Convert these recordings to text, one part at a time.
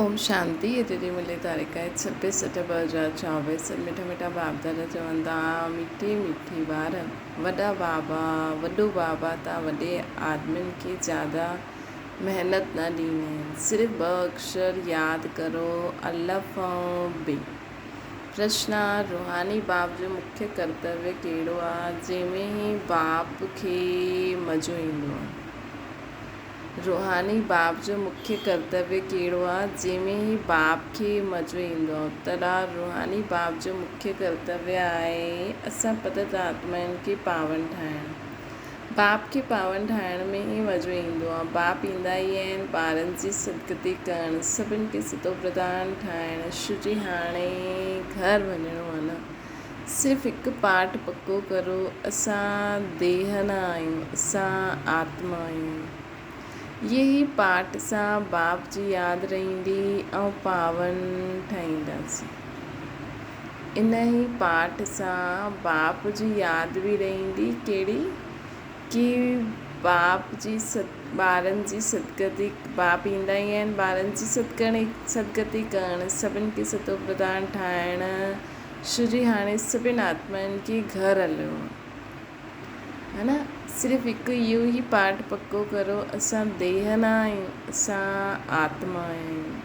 اوم شانتي اڄ جي ملي تاريخ آهي 26 اٺ 2024 سڀ مٺا مٺا باپ دادا چون ٿا مٺي مٺي ٻار وڏا بابا وڏو بابا تان وڏي آدمين کي زياده محنت نه ڏيندا آهن صرف ٻه اڪشر ياد ڪرو الف ۽ بي پرشن روحاني باپ جو مکيه ڪرتويه ڪهڙو آهي جنهن ۾ هي باپ کي مزو ايندو آهي. روحاني باپ جو مکيه ڪرتويه ڪهڙو آ، جنهن ۾ هي باپ کي مزو ايندو آ؟ اتر آ، روحاني باپ جو مکيه ڪرتويه آهي اسان پتت آتمائن کي پاون ٺاهڻ. باپ کي پاون ٺاهڻ ۾ ئي مزو ايندو آ. باپ ايندا ئي آهن ٻارن جي سدگتي ڪرڻ، سڀن کي ستوپرڌان ٺاهڻ، شجي هاڻي گهر وڃڻو آ نه. صرف هڪ پاٺ پڪو ڪرو، اسان ديهه نه آهيون، اسان آتما آهيون. اهي ئي پاٺ سان باپ جي ياد رهندي ۽ پاون ٺهينداسين. ان ئي پاٺ سان باپ جي ياد به رهندي، ڪهڙي؟ ڪي باپ جي ٻارن جي سدگتي، باپ ايندا ئي آهن ٻارن جي سدگتي ڪرڻ، سڀن کي ستوپرڌان ٺاهڻ. شري هاڻي سڀن آتمائن کي گهر هليو آ ها نه صرف هڪ اهو ئي پاٺ پڪو ڪرو اسان ديهه نه آهيون اسان آتما آهيون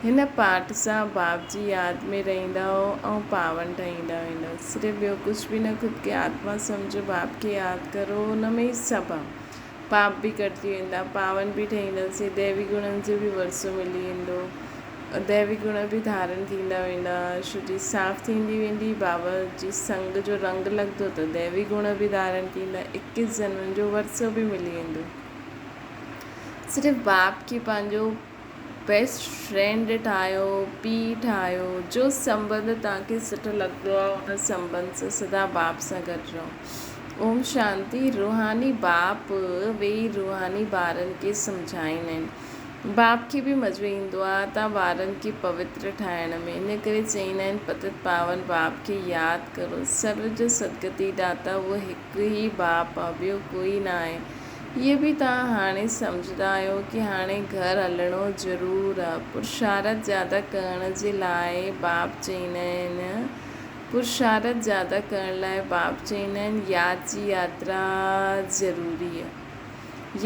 هن پاٺ سان باپ جي ياد ۾ رهندؤ ۽ پاون ٺهيندا ويندؤ صرف ٻيو ڪجهه به نه خود کي آتما سمجهو باپ کي ياد ڪرو ان ۾ ئي سڀ آ پاپ به ڪٽجي ويندا، پاون به ٺهينداسين، ديوي گڻن جو به ورثو ملي ويندو، ديوي گڻ به ڌارڻ ٿيندا ويندا، شرير صاف ٿيندي ويندي، بابا جي سنگ جو رنگ لڳندو ته ديوي گڻ به ڌارڻ ٿيندا، اڪيس جنمن جو ورثو به ملي ويندو. صرف باپ کي پنهنجو بيسٽ فرينڊ ٺاهيو، پيء ٺاهيو، جو سنٻنڌ توهان کي سٺو لڳندو آهي ان سنٻنڌ سان سدا باپ سان گڏ رهو. اوم شانتي روحاني باپ ويهي روحاني ٻارن کي سمجهائيندا آهن. باپ کي به مزو ايندو آهي ته ٻارن کي پوتر ٺاهڻ ۾، ان ڪري چئيندا آهن پتت پاون باپ کي ياد ڪرو، سرو جو سدگتي داتا اهو هڪ ئي باپ آهي ٻيو ڪوئي نه آهي. اهي به توهان هاڻي سمجهندا آهيو ڪي هاڻي گهر هلڻو ضرور آ. پرشارٿ زياده ڪرڻ جي لاء باپ چئيندا آهن. پرشارٿ زياده ڪرڻ لاء باپ چئيندا آهن ياد جي ياترا ضروري آ.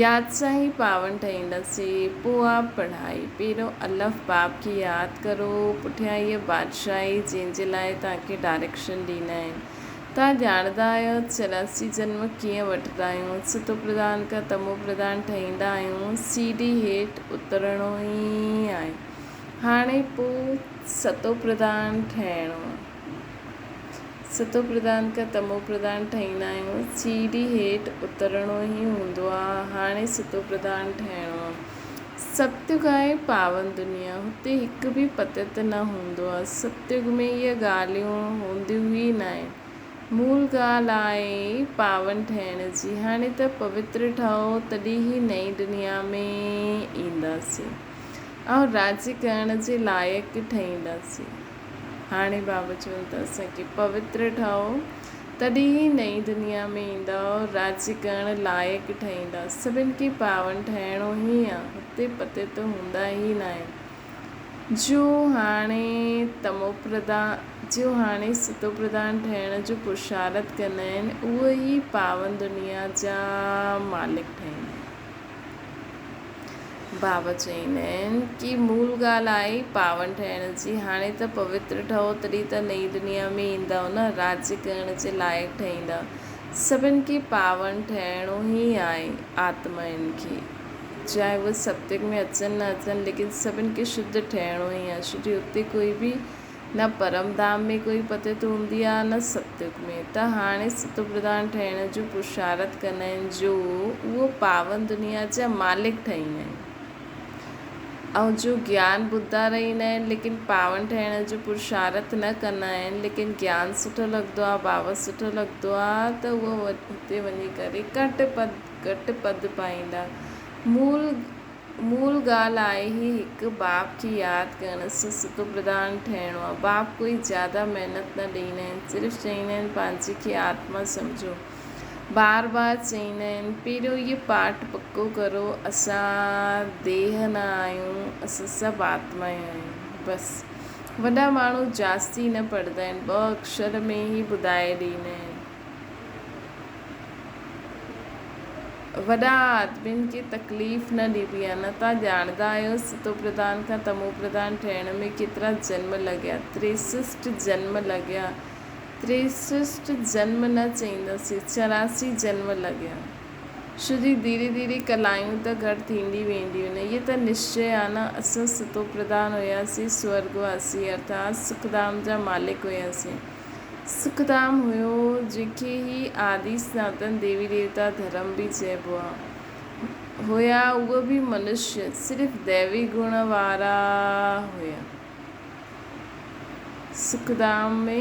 ياد سان ئي پاون ٺهينداسي. پو آ پڙهائي. پهريون الف باپ کي ياد ڪرو پٺيان هيء بادشاهي جنهن جي لاء توهان کي ڊائريڪشن ڏيندا آهن. توهان ڄاڻندا آهيو ته 84 جنم ڪيئن وٺندا آهيون، ستو پرڌان کان تمو پرڌان ٺهيندا آهيون، سيڙهي هيٺ اترڻو ئي آهي. هاڻي پوء ستو پرڌان ٺهڻو آهي. ستو پرڌان کان تمو پرڌان ٺهيندا آهيون، سيڙهي هيٺ اترڻو ئي هوندو آهي، هاڻي ستو پرڌان ٺهڻو آهي. ستيگ آهي پاون دنيا، هتي هڪ به پتت نه هوندو آهي. ستيگ ۾ اهي ڳالهيون هونديون ئي ناهن. مول ڳالهه آهي پاون ٺهڻ جي. هاڻي ته پوتر ٺهو تڏهن ئي نئين دنيا ۾ اينداسين ۽ راڄ ڪرڻ جي لائق ٺهينداسين. هاڻي بابا چون ٿا اسان کي پوتر ٺهو تڏهن ئي نئين دنيا ۾ ايندؤ، راڄ ڪرڻ لائق ٺهيندا. سڀن کي پاون ٺهڻو ئي آ، هتي پتي ته هوندا ئي ناهن. جو هاڻي تموپرڌان، جو هاڻي ستوپرڌان ٺهڻ جو پرشارٿ ڪندا آهن، اهي ئي پاون دنيا جا مالڪ ٺهيندا آهن. بابا چئيندا آهن ڪي مول ڳالهه آهي پاون ٺهڻ جي، هاڻي ته پوتر ٺهو تڏهن ته نئين دنيا ۾ ايندؤ نه، راڄ ڪرڻ جي لائق ٺهيندؤ. سڀن کي پاون ٺهڻو ئي آهي، آتمائن کي، چاهي اهي ستيگ ۾ اچن نه اچن ليڪن سڀن کي شڌ ٺهڻو ئي آهي، ڇو جو اتي ڪوئي به نه پرم ڌام ۾ ڪوئي پتت هوندي آ نه ستيگ ۾، ته هاڻي ستوپرڌان ٺهڻ جو پرشارٿ ڪندا آهن جو اهو پاون دنيا جا مالڪ ٺهيندا آهن ۽ جو گيان ٻڌندا رهندا آهن ليڪن پاون ٺهڻ جو پرشارٿ نه ڪندا آهن ليڪن گيان سٺو لڳندو آ بابا سٺو لڳندو آ ته اهو هتي وڃي ڪري گهٽ پد گهٽ پد پائيندا مول مول ڳالهه آهي هي هڪ باپ کي ياد ڪرڻ سان ستوپرڌان ٺهڻو آهي. باپ ڪوئي زياده محنت نه ڏيندا آهن صرف چئيندا آهن پنهنجي کي آتما سمجهو. بار بار چئيندا آهن، پهريون اهي پاٺ پڪو ڪرو، اسان ديهه نه آهيون، اسان سڀ آتمائون آهيون. بس. وڏا ماڻهو جاستي نه پڙهندا آهن، ٻه اکر ۾ ئي ٻڌائي ڏيندا آهن. وڏا آدمين کي تڪليف نه ڏبي آهي، نه تان ڄاڻندا آهيو ستوپرڌان کان تموپرڌان ٺهڻ ۾ ڪيترا جنم لڳيا، تريسسٽ جنم لڳيا، تريسسٽ جنم نه چئينداسين، 84 جنم لڳيا. ڇو جي ڌيري ڌيري ڪلايون ته گهٽ ٿيندي وينديون نه، اهي ته نشچي آهي نه، اسان ستوپرڌان هياسين، سورڳ واسي ارٿات سکڌام جا مالڪ هياسين. سکڌام هيو، جنهن کي هي آدي سناتن ديوي ديوتا ڌرم به چئبو آ. هيا اهي به منشيه، صرف ديوي گڻ وارا هيا. سکڌام ۾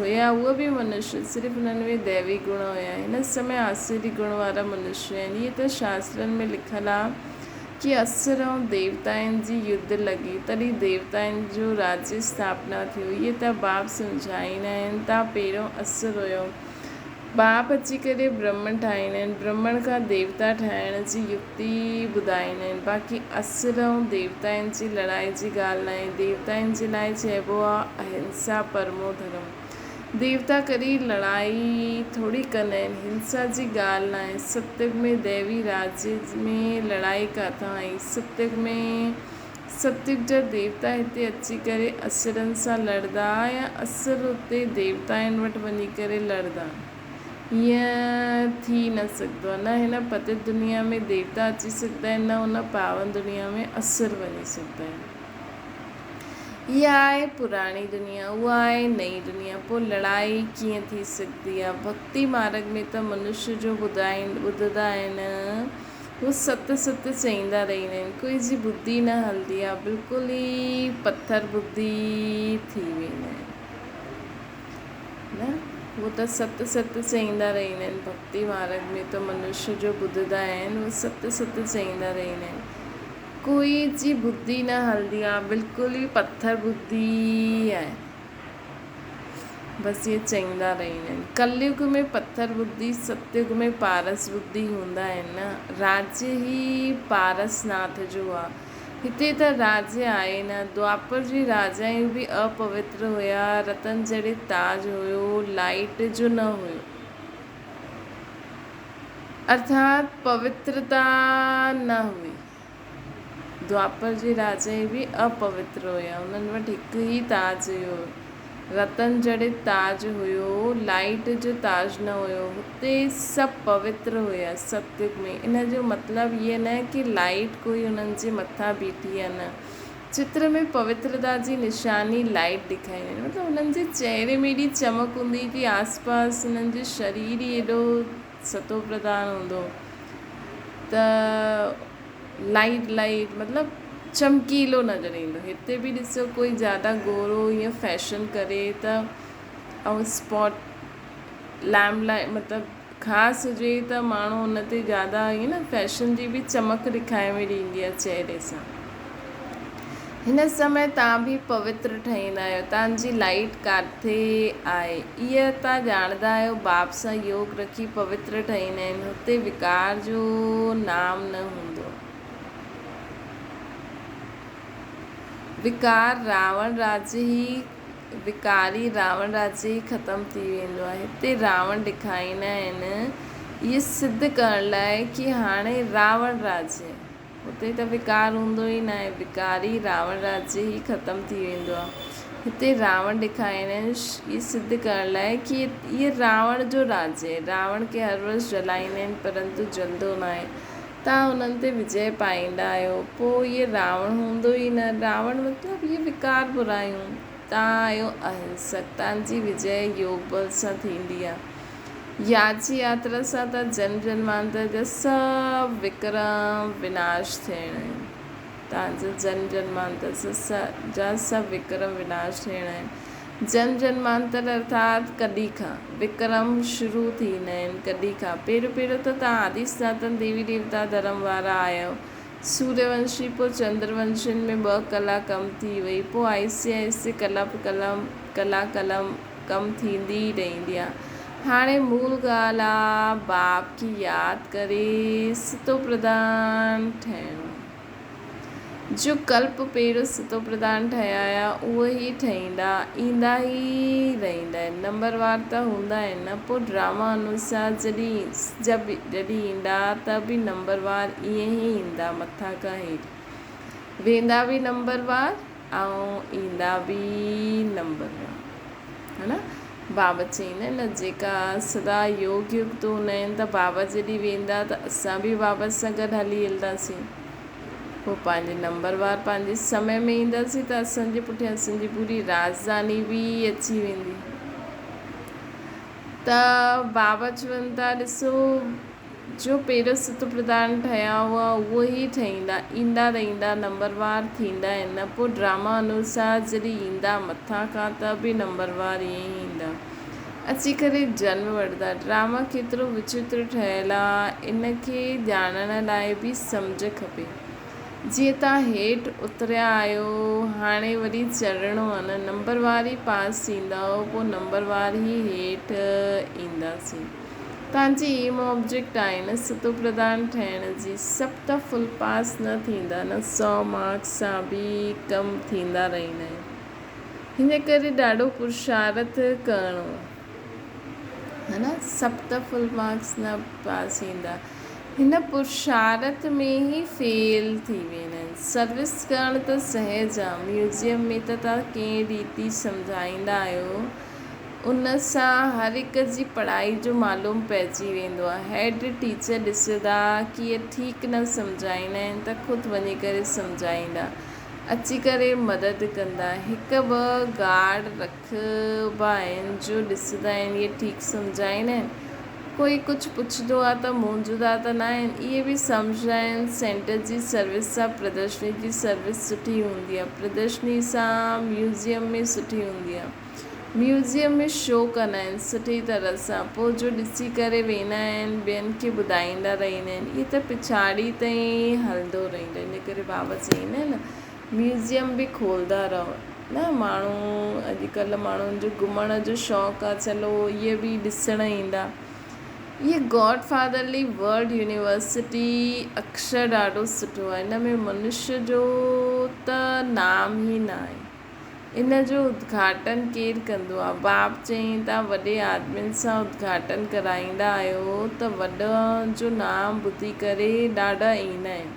هيا اهي به منشيه، صرف انهن ۾ ديوي گڻ هيا. هن سمي آسوري گڻ وارا منشيه آهن. اهي ته شاسترن ۾ لکيل آ. ڪي اسر ۽ ديوتائن جي يڌ لڳي، تڏهن ديوتائن جو راجيه اسٿاپنا ٿيو. اهي ته باپ سمجهائيندا آهن ته پهريون اسر هيو. باپ اچي ڪري برهمڻ ٺاهيندا آهن. برهمڻ کان ديوتا ٺاهڻ جي يڪتي ٻڌائيندا آهن. باقي اسر ۽ ديوتائن جي لڙائي جي ڳالهه ناهي. ديوتائن جي لاء چئبو آهي اهنسا پرمو ڌرم. ديوتا ڪڏهن لڙائي ٿوري ڪندا آهن. هنسا جي ڳالهه ناهي. ستيگ ۾ ديوي راجيه ۾ لڙائي ڪاٿان آئي؟ ستيگ ۾ ستيگ جا ديوتا هتي اچي ڪري اسرن سان لڙندا يا اسر اتي ديوتائن وٽ وڃي ڪري لڙندا؟ ائين ٿي نه سگهندو آهي. نه هن پتيت دنيا ۾ ديوتا اچي سگهندا آهن نه ان پاون دنيا ۾ اسر وڃي سگهندا آهن. اها آهي پراڻي دنيا، اها آهي نئين دنيا، پوء لڙائي ڪيئن ٿي سگهندي آهي؟ ڀڳتي مارڳ ۾ ته منش جو ٻڌندا آهن، هو ست ست چئيندا رهندا آهن، ڪوئي جي ٻڌي نه هلندي آهي، بلڪل ئي پٿر ٻڌي ٿي ويندا آهن. نه، هو ته ست ست چئيندا رهندا آهن، ڀڳتي مارڳ ۾ ته منش جو ٻڌندا آهن، هو ست ست چئيندا رهندا آهن. ڪوئي جي ٻڌي نه هلندي آ بلڪل ئي پٿر ٻڌي آهي بس اهي چئيندا رهندا آهن ڪليگ ۾ پٿر ٻڌي ستيگ ۾ پارس ٻڌي هوندا آهن نه راجيه ئي پارس ناٿ جو آ هتي ته راجيه آهي نه دوآپر جي راجائون به اپوتر هيا رتن جهڙي تاج هيو لائيٽ جو نه هيو. ارٿات پوترتا نه هئي. دوآپر جي راجائي به اپوتر هيا. انهن وٽ هڪ ئي تاج هيو. رتن جڙت تاج هيو، لائيٽ جو تاج نه هيو. هتي سڀ پوتر هيا ستيگ ۾. ان جو مطلب هيء نه ڪي لائيٽ ڪوئي انهن جي مٿان بيٺي آ نه. چتر ۾ پوترتا جي نشاني لائيٽ ڏيکاري وئي مطلب هنن جي چهري ۾ ايڏي چمڪ هوندي هئي ڪي آس پاس هنن جو شرير ئي ايڏو ستو پرڌان هوندو هو ته لائيٽ لائيٽ مطلب چمڪيلو نظر ايندو هتي به ڏسو ڪوئي زياده گورو ائين فيشن ڪري ته ۽ اسپاٽ لائم لائيٽ مطلب خاص هجي ته ماڻهو ان تي زياده ائين نه فيشن جي به چمڪ ڏکائي ۾ ڏيندي آهي چهري سان. هن سمي تان به پوتر ٺهيندا آهيو. تان جي لائيٽ ڪاٿي آهي؟ اها تان ڄاڻندا آهيو. باپ سان يوگ رکي پوتر ٺهيندا آهن. هتي وڪار جو نام نه هوندو آهي. وڪار راوڻ راج ئي وڪاري راوڻ راجيه ئي ختم ٿي ويندو آهي. هتي راوڻ ڏيکاريندا آهن اهي سڌ ڪرڻ لاء ڪي هاڻي راوڻ راجيه آهي. هتي ته وڪار هوندو ئي ناهي. وڪاري راوڻ راجيه ئي ختم ٿي ويندو آهي. هتي راوڻ ڏيکاريندا آهن اهي سڌ ڪرڻ لاء ڪي اهي راوڻ جو راجيه آهي. راوڻ کي هر روز جلائيندا آهن پرنتو جلندو ناهي. تان انهن تي وجئه پائيندا آهيو، پوء اهي راوڻ هوندو ئي نه. راوڻ مطلب اهي وڪار برايون. تان آهيو اهنسڪ. تان جي وجئه يوگ بل سان ٿيندي آهي. ياچي ياترا سان ته جنم جنمانتر جا سڀ وڪرم وناش ٿيڻا آهن. تان جا جنم جنمانتر جا سڀ وڪرم وناش ٿيڻا آهن. جنم جنمانتر ارٿات ڪڏهن کان وڪرم شروع ٿيندا آهن ڪڏهن کان پهريون پهريون ته توهان آدي سناتن ديوي ديوتا ڌرم وارا آهيو سوريه ونشي پوء چندر ونشين ۾ ٻه ڪلا ڪم ٿي وئي پوء آهستي آهستي ڪلا ڪلم ڪلا ڪلم ڪم ٿيندي ئي رهندي آهي هاڻي مول ڳالهه آ باپ کي ياد ڪري ستوپرڌان ٺهڻو. جو ڪلپ پهريون ستوپرڌان ٺهيا آيا اهي ئي ٺهيندا ايندا ئي رهندا آهن. نمبروار ته هوندا آهن نه پوء ڊراما انوسار جڏهن ايندا ته به نمبروار ائين ئي ايندا مٿان کان هيٺ ويندا به نمبروار ۽ ايندا به نمبروار ها نه بابا چئيندا آهن نه جيڪا سدا يوگ يڪت هوندا آهن ته بابا جڏهن ويندا ته اسان به بابا سان گڏ هلي هلنداسين. پوء پنهنجي نمبر وار پنهنجي سمي ۾ اينداسين ته اسان جي پٺيان اسان جي پوري راڄڌاني به اچي ويندي. ته بابا چون ٿا ڏسو جو پهريون ست پرڌان ٺهيا هئا اهو ئي ٺهيندا ايندا رهندا نمبر وار ٿيندا آهن نه پوء ڊراما انوسار جڏهن ايندا مٿان کان ته به نمبر وار ائين ئي ايندا اچي ڪري جنم وٺندا. ڊراما ڪيترو وچتر ٺهيل آ ان کي ڄاڻڻ لاء به سمجهه کپي. جيئن تان هيٺ اتريا آهيو هاڻي وري چڙهڻو آ نه نمبر وار ئي پاس ٿيندؤ پوء نمبر وار ئي هيٺ اينداسين. تان جي ايم آبجيڪٽ آهي نه ستو پرڌان ٺهڻ جي سڀ ته فل پاس نه ٿيندا نه سئو مارڪس سان به ڪم ٿيندا رهندا آهن. هن ڪري ڏاڍو پرشارٿ ڪرڻو آهي نه سڀ ته فل مارڪس نه پاس ايندا هن پرشارٿ ۾ ئي فيل ٿي ويندا آهن سروس ڪرڻ ته سهج آهي ميوزيم ۾ ته توهان ڪنهن ريتي سمجهائيندا آهيو ان سان هر هڪ جي پڙهائي جو معلوم پئجي ويندو آهي هيڊ ٽيچر ڏسندا ڪي اهي ٺيڪ نه سمجهائيندا آهن ته خود وڃي ڪري سمجهائيندا اچي ڪري مدد ڪندا. هڪ ٻه گارڊ رکبا آهن جو ڏسندا آهن اهي ٺيڪ سمجهائيندا آهن. ڪوئي ڪجهه پڇندو آهي ته مونجهندا ته ناهن. اهي به سمجهندا آهن سينٽر جي سروس سان پردرشني جي سروس سٺي هوندي آهي. پردرشني سان ميوزيم ۾ سٺي هوندي آهي. ميوزيم ۾ شو ڪندا آهن سٺي طرح سان پوء جو ڏسي ڪري ويندا آهن ٻين کي ٻڌائيندا رهندا آهن اهي ته پڇاڙي تائين هلندو رهندو ان ڪري بابا چئيندا آهن نه ميوزيم به کولدا رهو نه ماڻهو اڄڪلهه ماڻهن جو گهمڻ جو شوق آهي چلو اهي به ڏسڻ ايندا اهي گاڊ فادرلي ورلڊ يونيورسٽي اڪشر ڏاڍو سٺو آهي ان ۾ منشيه جو ته نام ئي نه آهي. ان جو ادگهاٽن ڪير ڪندو آ؟ باب چيائين تان وڏي آدمين سان ادگهاٽن ڪرائيندا آهيو ته وڏن جو نام ٻڌي ڪري ڏاڍا ايندا آهن.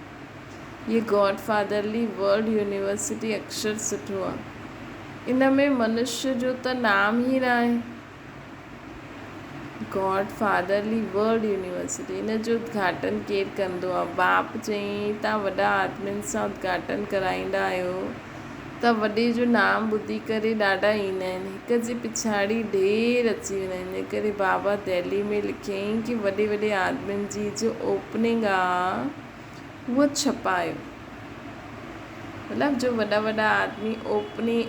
هيء گاڊ فادرلي ورلڊ يونيورسٽي اڪشر سٺو آ. ان ۾ منشيء جو ته نام ئي ناهي. گاڊ فادرلي ورلڊ يونيورسٽي ان جو ادگهاٽن ڪير ڪندو آ؟ باپ چيائين تان وڏا آدمين سان ادگهاٽن ڪرائيندا آهيو ته وڏي جو نام ٻڌي ڪري ڏاڍا ايندا آهن هڪ جي پڇاڙي ڍير اچي ويندا آهن ان ڪري بابا دهلي ۾ لکيائين ڪي وڏي وڏي آدمين جي جو اوپننگ آ اهو ڇپايو مطلب جو وڏا وڏا آدمي اوپني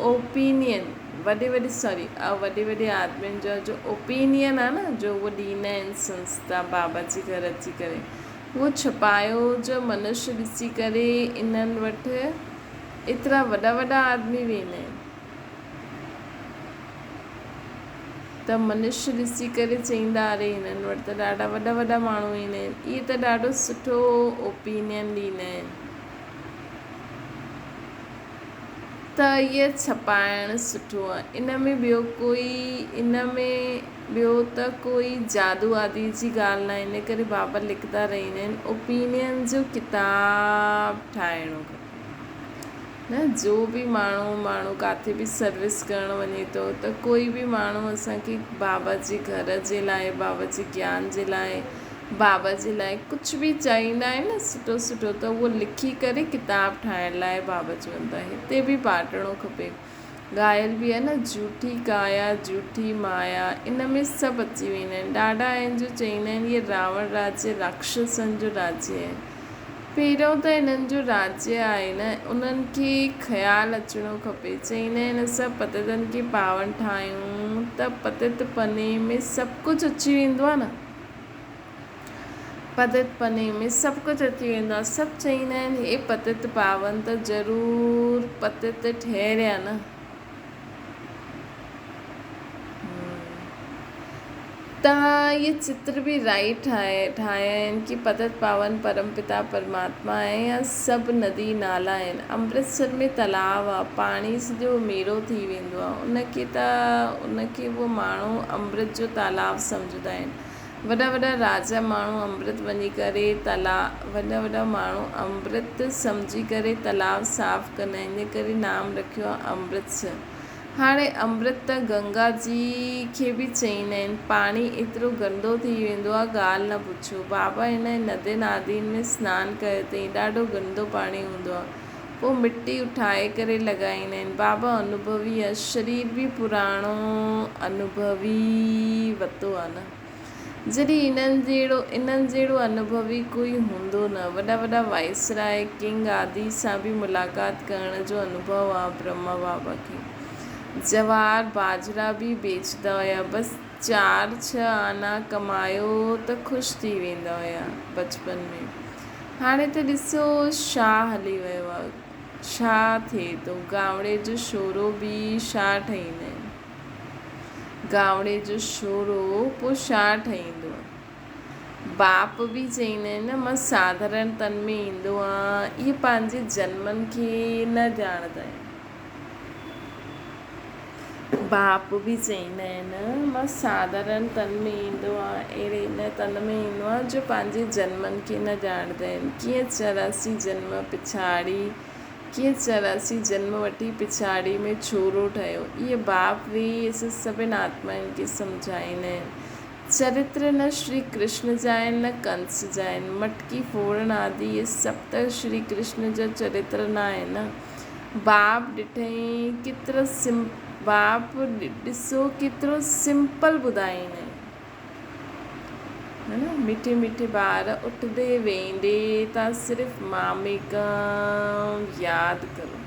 اوپينين وڏي وڏي سوري وڏي وڏي آدمين جا جو اوپينين آ نه جو اهو ڏيندا آهن سنسٿا بابا جي گهر اچي ڪري اهو ڇپايو جو منش ڏسي ڪري انهن وٽ ايترا وڏا وڏا آدمي ويندا آهن ته منش ڏسي ڪري چئيندا اري هنن وٽ ته ڏاڍا وڏا وڏا ماڻهو ايندا آهن اهي ته ڏاڍو سٺو اوپينين ڏيندا آهن ته اهي ڇپائڻ سٺو آهي ان ۾ ٻيو ڪوئي ان ۾ ٻيو ته ڪوئي جادو آدي جي ڳالهه ناهي ان ڪري بابا لکندا رهندا آهن اوپينين جو ڪتاب ٺاهڻو کپي نه جو به ماڻهو ماڻهو ڪاٿي به سروس ڪرڻ وڃي ٿو ته ڪوئي به ماڻهو اسان کي بابا جي گهر جي لاء بابا جي گيان جي لاء بابا جي لاء ڪجهه به چاهيندا آهن نه سٺو سٺو ته اهو لکي ڪري ڪتاب ٺاهڻ لاء بابا چون ٿا هتي به پاٽڻو کپي ڳايل به آهي نه جهوٺي ڪايا جهوٺي مايا ان ۾ سڀ اچي ويندا آهن ڏاڍا آهن جو چئيندا آهن اهي راوڻ راجيه راڪشسن جو راجيه آهي پهريون ته انهن جو راجيه آهي نه انهن کي خيال اچڻو کپي چئيندا آهن اسان پتتن کي پاون ٺاهيون ته پتت پني ۾ سڀ ڪجهه اچي ويندو آهي نه پتت پني ۾ سڀ ڪجهه اچي ويندو آهي. سڀ چئيندا آهن هي پتت پاون ته ضرور پتت ٺهريا نه. توهان اهي چتر به رائيٽ ٺاهيا آهن ڪي پتت پاون پرم پتا پرماتما آهي يا سڀ ندي نالا آهن. امرتسر ۾ تلاء آ پاڻي سڄو ميرو ٿي ويندو آ ان کي ته ان کي اهو ماڻهو امرت جو تالاب سمجهندا آهن. وڏا وڏا راجا ماڻهو امرت وڃي ڪري تلاء وڏا وڏا ماڻهو امرت سمجهي ڪري تلاء صاف ڪندا آهن ان ڪري نام رکيو آ امرتسر. هاڻي امرت ته گنگا جي کي به چئيندا آهن. پاڻي ايترو گندو ٿي ويندو آهي ڳالهه نه پڇو. بابا هن ندين آدين ۾ سنان ڪيو اٿئين ڏاڍو گندو پاڻي هوندو آهي. پوء مٽي اٺائي ڪري لڳائيندا آهن. بابا انوڀوي آهي. شرير به پراڻو انوڀوي وتو آهي نه. جڏهن انهن جهڙو انهن جهڙو انوڀوي ڪوئي هوندو نه. وڏا وڏا وائسراء، ڪنگ آدي سان به ملاقات ڪرڻ جو انوڀو آ برهما بابا کي. جوار، باجرا به بيچندا هيا. بس چار ڇهه آنا ڪمايو ته خوش ٿي ويندا هيا بچپن ۾. هاڻي ته ڏسو ڇا هلي ويو آ. ڇا ٿئي ٿو. گانوڙي جو شورو به ڇا ٺهيندا آهن. گانوڙي جو شورو پوء ڇا ٺهيندو آ؟ باپ به چئيندا آهن نه مان ساڌارڻ تن ۾ ايندو آهيان، اهي پنهنجي جنمن کي نه ڄاڻندا آهن. باپ به چئيندا آهن مان ساڌارڻ تن ۾ ايندو آهيان، اهڙي نه تن ۾ ايندو آهيان جو پنهنجي جنمن کي نه ڄاڻندا آهن. ڪيئن 84 جنم پڇاڙي ڪيئن 84 جنم وٺي پڇاڙي ۾ ڇورو ٺهيو. اهي باپ ويهي اسان سڀن آتمائن کي سمجهائيندا آهن. چرتر نه شري ڪرشن جا آهن نه ڪنس جا آهن. مٽڪي ڦوڙڻ آدي اهي سڀ ته شري ڪرشن جا چرتر نه آهن نه. باپ ڏٺئين ڪيترو باپ ڏسو ڪيترو سمپل ٻڌائيندا آهن. ها نه مٺي مٺي ٻار اٺندي ويهندي تان صرف ماميڪم ياد ڪرو.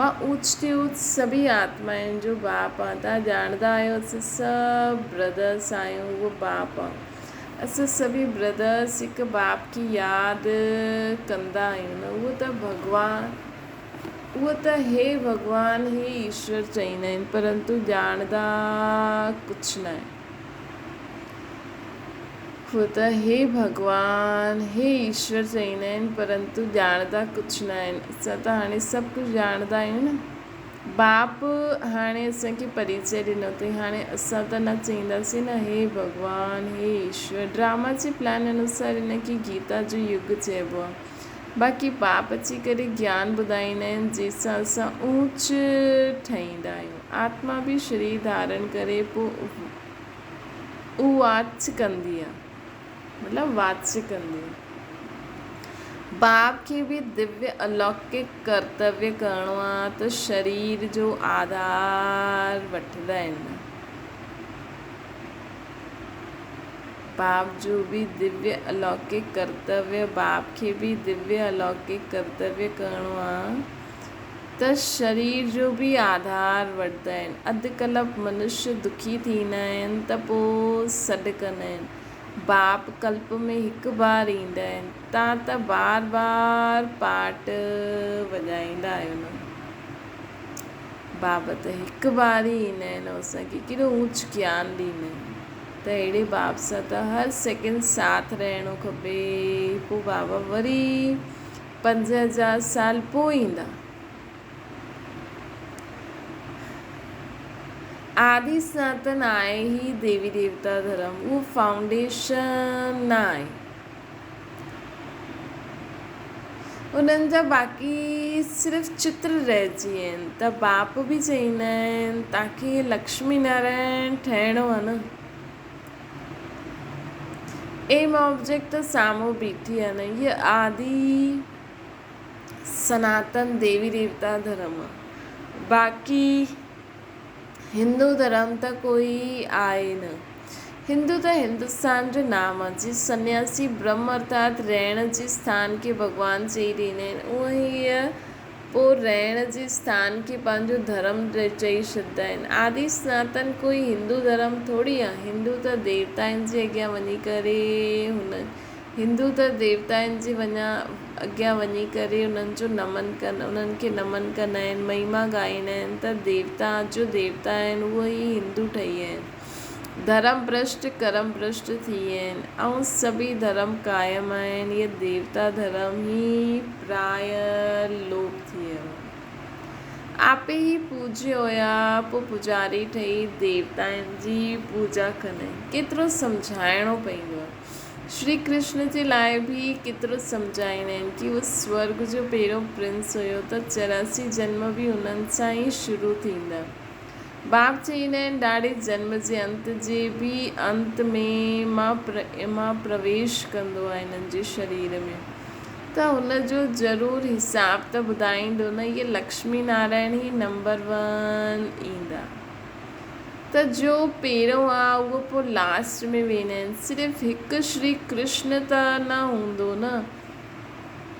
مان اوچتي اوچ سڀئي آتمائن جو باپ آهيان. تان ڄاڻندا آهيو اسان سڀ برادرس آهيون اهو باپ آهي. اسان سڀئي برادرس هڪ باپ کي ياد ڪندا آهيون نه اهو ته ڀڳوان اهو ته هي ڀڳوان هي ايشور چئيندا آهن پرنتو ڄاڻندا ڪجهه ناهن. هو ته هي ڀڳوان، هي ايشور چئيندا آهن، پرنتو ڄاڻندا ڪجهه نه آهن. اسان ته هاڻي سڀ ڪجهه ڄاڻندا آهيون نه. باپ هاڻي اسان کي پريچي ڏنو اٿئي، هاڻي اسان ته نه چئينداسين نه هي ڀڳوان، هي ايشور. ڊراما جي پلان انوسار ان کي گيتا جو يگ چئبو آهي. باقي باپ اچي ڪري گيان ٻڌائيندا آهن، جنهن سان اسان اوچ ٺهيندا آهيون. آتما به شرير ڌارڻ ڪري پوء اواچ ڪندي آ مطلب واچ ڪندي آ. باپ کي به دويه الوڪڪ ڪرتويه ڪرڻو آ ته شرير جو آڌار وٺندا آهن. باپ جو به دويه الوڪڪ ڪرتويه باپ کي به دويه الوڪڪ ڪرتويه ڪرڻو آ. ته شرير جو به آڌار وٺندا آهن. اڌ ڪلپ منشيه دکي ٿيندا آهن ته پوء سڏ ڪندا آهن. باپ ڪلپ ۾ هڪ بار ايندا آهن. تان ته بار بار پاٽ وڄائيندا آهيو نه. باب ته هڪ بار ئي ايندا آهن ۽ اسان کي ڪيڏو اوچ گيان ڏيندا آهن. ته اهڙي باب سان ته هر سيڪنڊ ساٿ رهڻو کپي. پوء بابا وري 5000 سال پوء ايندا. آدي سناتن آهي ئي ديوي ديوتا ڌرم، اهو فائونڊيشن نه آهي. انهن جا باقي صرف چتر رهجي ويا آهن ته باپ به چئيندا آهن توهان کي لڪشمي نارائڻ ٺهڻو آهي نه. ايم آبجيڪٽ ته سامهون بيٺي آهي نه. هيء آدي سناتن ديوي ديوتا ڌرم آ. باقي هندو ڌرم ته ڪوئي آهي نه. هندو ته هندستان جو نام آ. جيئن سنياسي برهم ارٿات رهڻ جي اسٿان کي ڀڳوان چئي ڏيندا آهن، اونئن هيء پوء رهڻ جي اسٿان کي پنهنجو ڌرم چئي ڇڏندا آهن. آدي سناتن ڪوئي هندو ڌرم ٿوري آ. هندو ته ديوتائن جي اڳيان وڃي ڪري هن هندو ته ديوتائن جي وڃان اڳيان وڃي ڪري انهن جو نمن ڪن انهن کي نمن ڪندا آهن مهما ڳائيندا آهن ته ديوتا جو ديوتا آهن اهي ئي هندو ٺهي ويا آهن. ڌرم ڀرشٽ ڪرم ڀرشٽ ٿي ويا آهن ۽ سڀئي ڌرم قائم آهن اهي ديوتا ڌرم ئي پراء لوپ ٿي ويو آهي. آپي ئي پوڄيو هيا پوء پوڄاري ٺهي ديوتائن جي پوڄا ڪندا آهن ڪيترو سمجهائڻو پوندو آهي. شري ڪرشن جي لاء به ڪيترو سمجهائيندا آهن ڪي اهو سورڳ جو پهريون پرنس هيو ته 84 جنم به انهن سان ئي شروع ٿيندا. باپ چئيندا آهن ڏاڍي جنم جي انت جي به انت ۾ مان پرويش ڪندو آهي انهن جي شرير ۾ ته ان جو ضرور حساب ته ٻڌائيندو نه اهي لڪشمي نارائڻ ئي نمبر ون ايندا. ته جو پهريون آ اهو پوء لاسٽ ۾ ويندا آهن صرف هڪ شري ڪرشن ته نه هوندو نه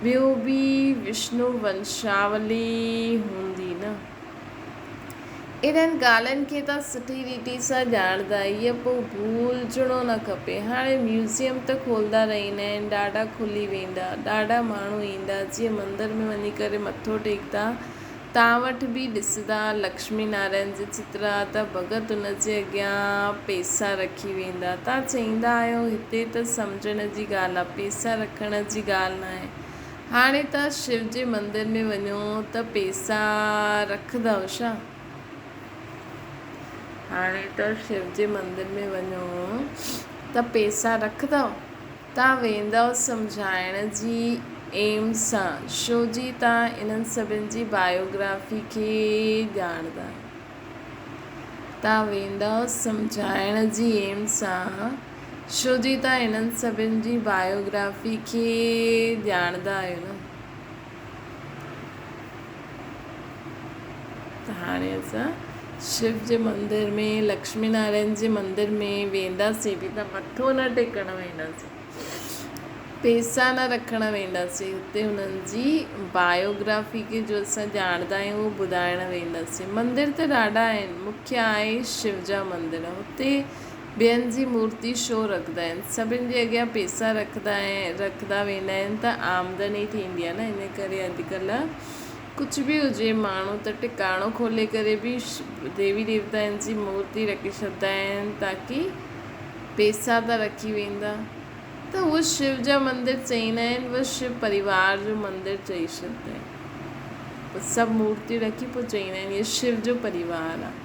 ٻيو به وشنو ونشاولي هوندي نه. انهن ڳالهين کي توهان سٺي ريتي سان ڄاڻندا هيء پوء ڀولجڻو نه کپي. هاڻي ميوزيم ته کولندا رهندا آهن ڏاڍا کلي ويندا ڏاڍا ماڻهو ايندا جيئن مندر ۾ وڃي ڪري مٿو ٽيڪدا تان وٽ به ڏسندا لڪشمي نارائڻ جي چتر آ ته ڀڳت ان جي اڳيان پيسا رکي ويندا. تان چئيندا آهيو هتي ته سمجهڻ جي ڳالهه آ پيسا رکڻ جي ڳالهه ناهي. هاڻي تان شو جي مندر ۾ وڃو ته پيسا رکندؤ ڇا؟ هاڻي تان شو جي مندر ۾ وڃو ته پيسا رکندؤ؟ تان ويندؤ سمجهائڻ جي ايم سان، ڇو جي تان انهن سڀن جي بايوگرافي کي ڄاڻندا آهيو. تان ويندؤ سمجهائڻ جي ايم سان، ڇو جي تان انهن سڀن جي بايوگرافي کي ڄاڻندا آهيو نه. ته هاڻي اسان شو جي مندر ۾ لڪشمي نارائڻ جي مندر ۾ وينداسين به ته مٿو نه ٽيڪڻ وينداسين پيسا نه رکڻ وينداسين هتي هنن جي بايوگرافي کي جو اسان ڄاڻندا آهيون اهو ٻڌائڻ وينداسين مندر ته ڏاڍا آهن مکيه آهي شو جا مندر هتي ٻين جي مورتي شو رکندا آهن سڀن جي اڳيان پيسا رکندا رکندا ويندا آهن ته آمدني ٿيندي آهي نه ان ڪري اڄڪلهه ڪجهه به هجي ماڻهو ته ٽڪاڻو کولي ڪري به ديوي ديوتائن جي مورتي رکي ڇڏندا آهن تاڪي پيسا ته رکي ويندا ته اهو شو جا مندر چئيندا آهن اهو شو پريوار جو مندر چئي ڇڏندا آهن پوء سڀ مورتيون رکي پوء چئيندا آهن اهو شو جو پريوار آهي.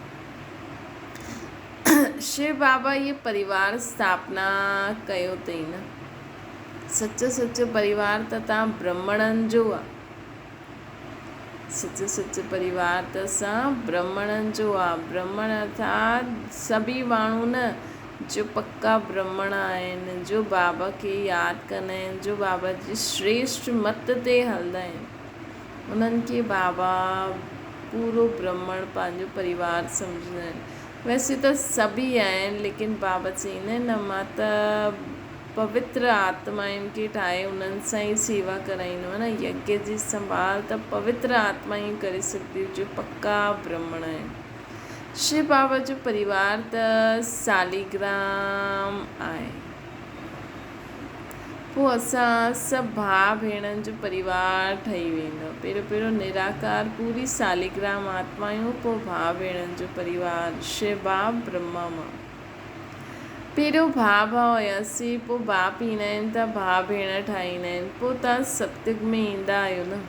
شو بابا اهي پريوار اسٿاپنا ڪيو اٿئي نه. سچو سچو پريوار ته تان برهمڻن جو آ. سچو سچو پريوار ته اسان برهمڻن جو آ. برهمڻ ارٿات سڀئي ماڻهو نه جو پڪا برهمڻ آهن، جو بابا کي ياد ڪندا آهن، جو بابا جي شريشٺ مت تي هلندا آهن. انهن کي بابا پورو برهمڻ پنهنجو پريوار سمجهندا آهن. ويسي ته سڀ ئي آهن ليڪن بابا چئيندا آهن نه مان ته پوتر آتمائن کي ٺاهي انهن سان ئي سيوا ڪرائيندو آهيان نه يگيه جي سنڀال ته پوتر آتمائون ڪري سگهنديون جو پڪا برهمڻ آهن. شو بابا جو پريوار ته ساليگرام آهي. پوء اسان سڀ ڀاء ڀيڻن جو پريوار ٺهي ويندو. پهريون پهريون نراڪار پوري ساليگرام آتمايون، پوء ڀاء ڀيڻن جو پريوار، شو باب برهما مان. پهريون ڀاء ڀاء هياسين، پوء باپ ايندا آهن ته ڀاء ڀيڻ ٺاهيندا آهن، پوء توهان ستيگ ۾ ايندا آهيو نه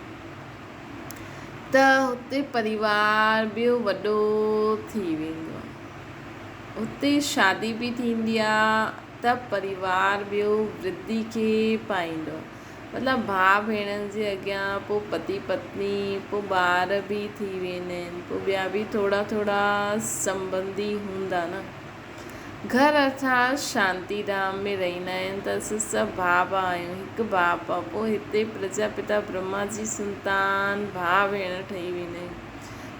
ته هتي پريوار ٻيو وڏو ٿي ويندو آهي. هتي شادي به ٿيندي آهي. ته پريوار ٻيو ورڌي کي پائيندو. مطلب ڀاء ڀيڻن جي اڳيان پوء پتي پتني، پوء ٻار به ٿي ويندا آهن، پوء ٻيا به ٿورا ٿورا سنٻنڌي هوندا نه. گهر ارٿات شانتي ڌام ۾ رهندا آهن ته اسين سڀ ڀاء ڀاء آهيون، هڪ باپ آ، پوء هتي پرجاپتا برهما جي سنتان ڀاء ڀيڻ ٺهي ويندا آهيون.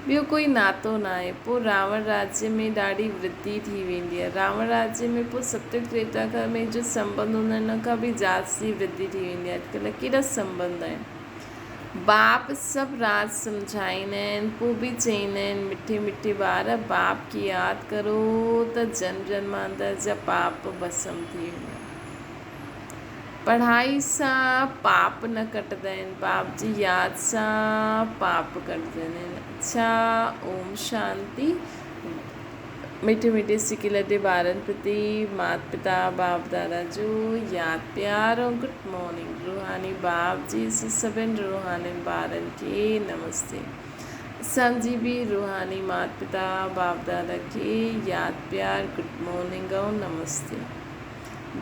ٻيو ڪوئي ناتو ناهي. پوء راوڻ راجيه ۾ ڏاڍي ورڌي ٿي ويندي آهي. راوڻ راجيه ۾ پوء ستيگ تريتا کان ۾ جو سنٻنڌ هوندا آهن ان کان به جاستي ورڌي ٿي ويندي آهي. اڄڪلهه ڪيڏا سنٻنڌ آهن. باپ سڀ راز سمجهائيندا آهن پوء به چئيندا آهن مٺي مٺي ٻار باپ کي ياد ڪرو ته جنم جنمانتر جا پاپ ڀسم ٿي ويندا. پڙهائي سان پاپ نه ڪٽندا آهن، باپ جي ياد سان پاپ ڪٽجندا آهن. اڇا اوم شانتي. مٺي مٺي سڪي لڏي ٻارن پرتي مات پتا باپ دادا جو ياد پيار ۽ گڊ مارننگ روحاني باپ جي سڀن روحانين ٻارن کي نمستي اسان جي به روحاني مات پتا باپ دادا کي ياد پيار گڊ مارننگ ۽ نمستي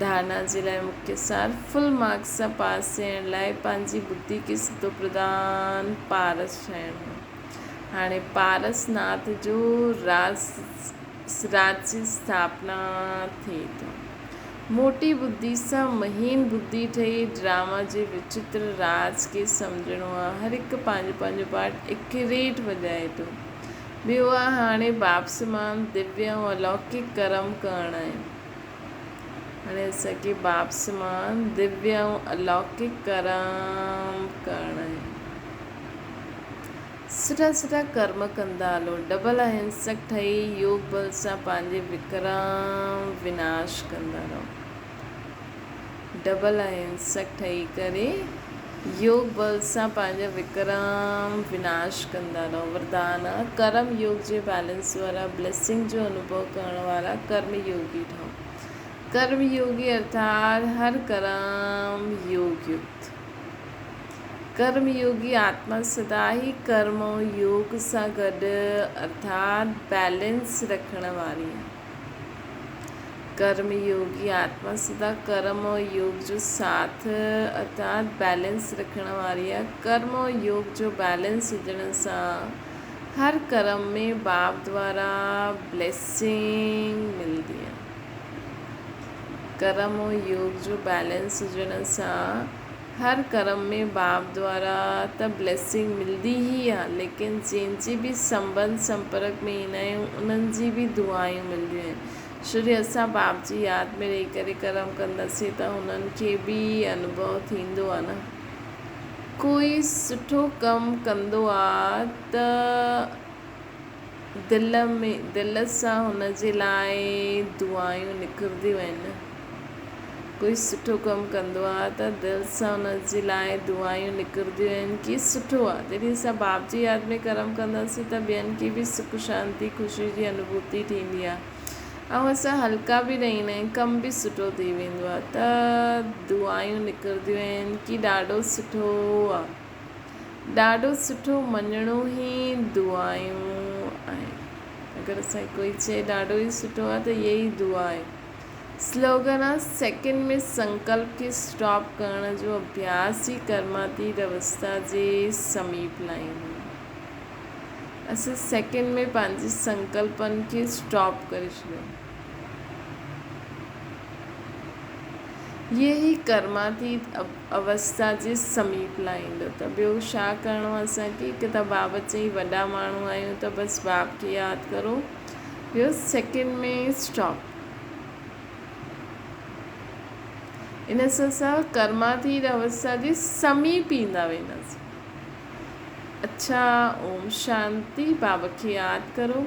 ڌارنا جي لاء مکيه سار فل مارڪس سان پاس ٿيڻ لاء پنهنجي ٻڌي کي ستو پرڌان پارس ٺاهڻ هو. هاڻي پارس ناٿ جو راج راج جي اسٿاپنا ٿئي ٿو. موٽي ٻڌي سان مهين ٻڌي ٺهي ڊراما جي وچتر راز کي سمجهڻو آ. هر هڪ پنهنجو پنهنجو پارٽ اڪريٽ وڄائي ٿو. ٻيو آ هاڻي باپ سمان دويه ۽ الوڪڪ ڪرم ڪرڻا آهن. هاڻي اسان کي باپ سمان دويه ۽ الوڪڪ ڪرم ڪرڻا آهن. سٺا سٺا ڪرم ڪندا هلو. ڊبل اهنسڪ ٺهي يوگ بل سان پنهنجي وڪرم وناش ڪندا رهو. ڊبل اهنسڪ ٺهي ڪري يوگ بل سان پنهنجا وڪرم وناش ڪندا رهو. وردان، ڪرم يوگ جي بيلنس وارا، بليسنگ جو انوڀو ڪرڻ وارا ڪرم يوگي ٺهو. ڪرم يوگي ارٿات هر ڪرم يوگ يڪت. ڪرم يوگي آتما سدا ئي ڪرم ۽ يوگ سان گڏ ارٿات بيلنس رکڻ واري آهي. ڪرم يوگي آتما سدا ڪرم ۽ يوگ جو ساٿ ارٿات بيلنس رکڻ واري آهي. ڪرم ۽ يوگ جو بيلنس هجڻ سان هر ڪرم ۾ باپ دوارا بليسنگ ملندي آهي. ڪرم ۽ يوگ جو بيلنس هجڻ سان هر ڪرم ۾ باپ دوارا ته بليسنگ ملدي ئي آ ليڪن جنهن جي به سنٻنڌ سمپرڪ ۾ ايندا آهيون انهن جي به دعايون ملديون آهن ڇو جو اسان باپ جي ياد ۾ رهي ڪري ڪرم ڪنداسين ته هنن کي به انوڀو ٿيندو آ نه ڪوئي سٺو ڪم ڪندو آ ته دل ۾ دل سان هن جي لاء دعايون نڪرنديون آهن نه. ڪوئي سٺو ڪم ڪندو آ ته دل سان ان جي لاء دعايون نڪرنديون آهن ڪي سٺو آ. جڏهن اسان باپ جي ياد ۾ ڪرم ڪنداسين ته ٻين کي به سک شانتي خوشي جي انوڀوتي ٿيندي آ ۽ اسان هلڪا به رهندا آهيون ڪم به سٺو ٿي ويندو آ ته دعايون نڪرنديون آهن ڪي ڏاڍو سٺو آ. ڏاڍو سٺو مڃڻو ئي دعايون آهن. اگر اسان کي ڪوئي چئي ڏاڍو ئي سٺو آ ته اهي ئي دعا آهي. سلوگن آ سيڪنڊ ۾ سنڪلپ کي اسٽاپ ڪرڻ جو اڀياس ئي ڪرماتيت اوستا جي سميپ لاهيندو. اسان سيڪنڊ ۾ پنهنجي سنڪلپن کي اسٽاپ ڪري ڇڏيون. اهي ئي ڪرماتيت اوستا جي سميپ لاهيندو. ته ٻيو ڇا ڪرڻو اسان کي؟ هڪ ته بابا چئي وڏا ماڻهو آهيون ته بس باپ کي ياد ڪرو. ٻيو سيڪنڊ ۾ اسٽاپ. ان سان اسان ڪرماتيت اوستا جي سميپ ايندا وينداسين. اڇا اوم شانتي بابا کي ياد ڪرو.